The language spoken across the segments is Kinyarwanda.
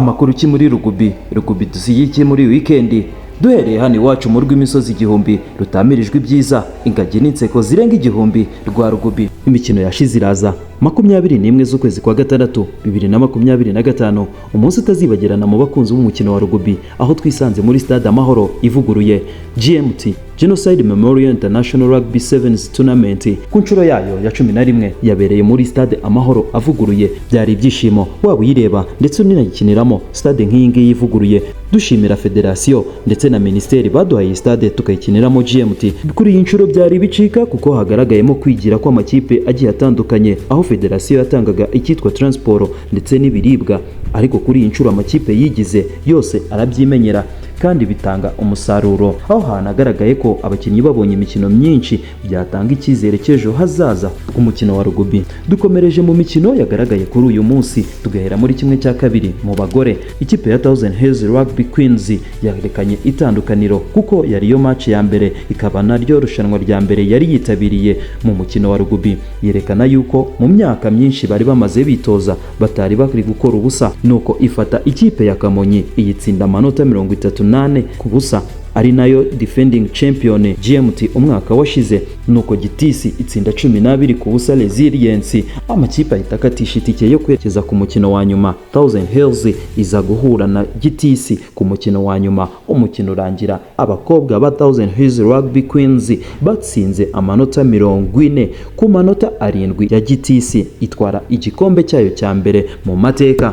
Amakuru ki muri rugby? Rugby dusigiye muri weekend? Duhereye hano iwacu mu rw'imisozi igihumbi rutamirijwe ibyiza, ingagi n'inseko zirenga igihumbi, rwa rugby. Imikino yashize iraza 21 z'ukwezi kwa gatandatu 2025, umunsi utazibagirana mu bakunzi b'umukino wa rugby, aho twisanze muri Stade Amahoro ivuguruye. GMT, Genocide Memorial International Rugby Sevens Tournament, ku nshuro yayo ya 11 yabereye muri Stade Amahoro avuguruye. Byari ibyishimo waba uyireba ndetse uninayikiniramo. Stade nk'iyi ngiyi ivuguruye, dushimira federasiyo ndetse na minisiteri baduhaye iyi stade tukayikiniramo GMT. Kuri iyi nshuro byari bicika kuko hagaragayemo kwigira kw'amakipe agiye atandukanye, aho federasiyo yatangaga icyitwa transport ndetse n'ibiribwa, ariko kuri iyi nshuro amakipe yigize yose arabyimenyera kandi bitanga umusaruro, aho hanagaragaye ko abakinnyi babonye imikino myinshi, byatanga icyizere cy'ejo hazaza ku mukino wa rugby. Dukomereje mu mikino yagaragaye kuri uyu munsi, tugahera muri kimwe cya kabiri mu bagore. Ikipe ya Thousand Hills Rugby Queens yerekanye itandukaniro kuko yari yo match ya mbere, ikaba naryo rushanwa rya mbere yari yitabiriye mu mukino wa rugby. Yerekana yuko mu myaka myinshi bari bamaze bitoza batari bari gukora ubusa. Nuko ifata ikipe ya Kamonyi iyitsinda amanota 34-0, ari nayo defending champion GMT umwaka washize. Nuko Gitisi itsinda 12-0 Resilience. Amakipe ahita akatisha itike yo kwerekeza ku mukino wa nyuma. Thousand Hills iza guhura na Gitisi ku mukino wa nyuma. Umukino urangira abakobwa ba Thousand Hills Rugby Queens batsinze amanota 40 ku manota 7 ya Gitisi, itwara igikombe cyayo cya mbere mu mateka.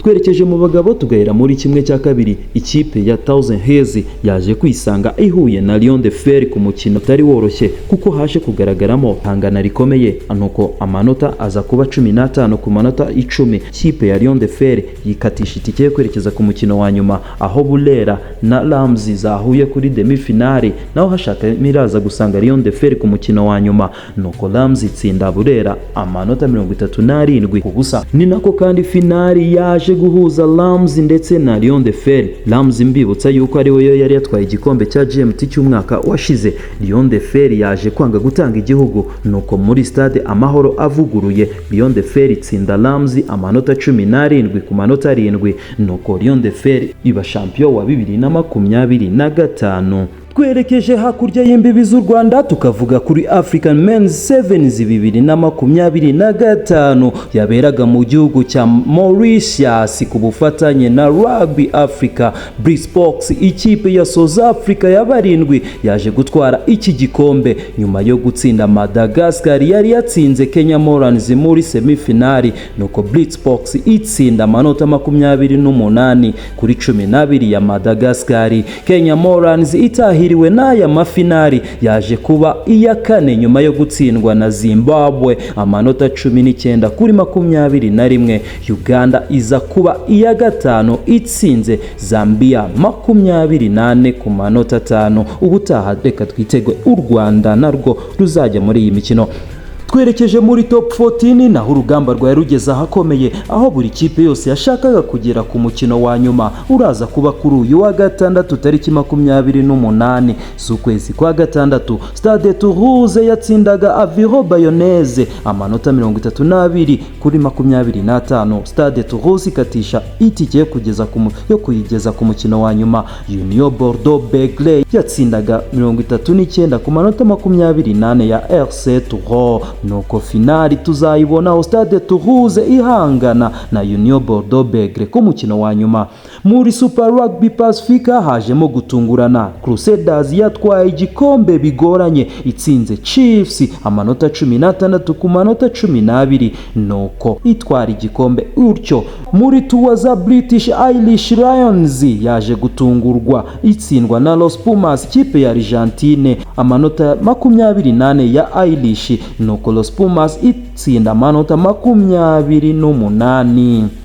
Twerekeje mu bagabo, tugahera muri kimwe cya kabiri. Ikipe ya Thousand Hills yaje kwisanga ihuye na Lion de Fer ku mukino utari woroshye, kuko haje kugaragaramo ihangana rikomeye, nuko amanota aza kuba 15 ku manota 10. Ikipe ya Lion de Fer yikatisha itike yo kwerekeza ku mukino wa nyuma, aho Burera na Rams zahuye kuri demi finale, naho hashaka iraza gusanga Lion de Fer ku mukino wa nyuma. Nuko Rams itsinda Burera amanota 37-0. Ni nako kandi finali yaje guhuza Rams ndetse na Lion de Fer. Rams, mbibutsa yuko ari we yari yatwaye igikombe cya GMT cy'umwaka washize. Lion de Fer yaje kwanga gutanga igihugu, nuko muri Stade Amahoro avuguruye Lion de Fer itsinda Rams amanota 17 ku manota 7, nuko Lion de Fer iba champion wa 2025. Twerekeje hakurya y'imbibi z'u Rwanda, tukavuga kuri African Men's Sevens 2025 yaberaga mu gihugu cya Mauritius ku bufatanye na Rugby Africa. Blitzboks, ikipe ya South Africa ya barindwi, yaje gutwara iki gikombe nyuma yo gutsinda Madagascar yari yatsinze Kenya Morans muri semifinali. Nuko Blitzboks itsinda amanota 28 kuri 12 ya Madagascar. Kenya Morans itahiriwe n'aya mafinali yaje kuba iya kane nyuma yo gutsindwa na Zimbabwe amanota 19 kuri 21. Uganda iza kuba iya gatanu itsinze Zambia 24 ku manota 5. Ubutaha reka twitege u Rwanda narwo ruzajya muri iyi mikino. Twerekeje muri Top 14, naho urugamba rwari rugeze ahakomeye, aho buri kipe yose yashakaga kugera ku mukino wa nyuma uraza kuba kuri uyu wa gatandatu tariki 28 z'ukwezi kwa gatandatu. Stade Toulouse yatsindaga Aviron Bayonnaise amanota 32 kuri 25. Stade Toulouse ikatisha itike yo kuyigeza ku mukino wa nyuma. Union Bordeaux Begles yatsindaga 39 ku manota 24 ya RC Toulon. Nuko finali tuzayibonaho Stade Toulouse ihangana na Union Bordeaux Begles ku mukino wa nyuma. Muri Super Rugby Pacifica hajemo gutungurana. Crusaders yatwaye igikombe bigoranye, itsinze Chiefs amanota 16 ku manota 12, nuko itwara igikombe utyo. Muri tour za British Irish Lions yaje gutungurwa itsindwa na Los Pumas, ikipe ya Argentine, amanota 24 ya Irish, nuko Los Pumas itsinda amanota 28.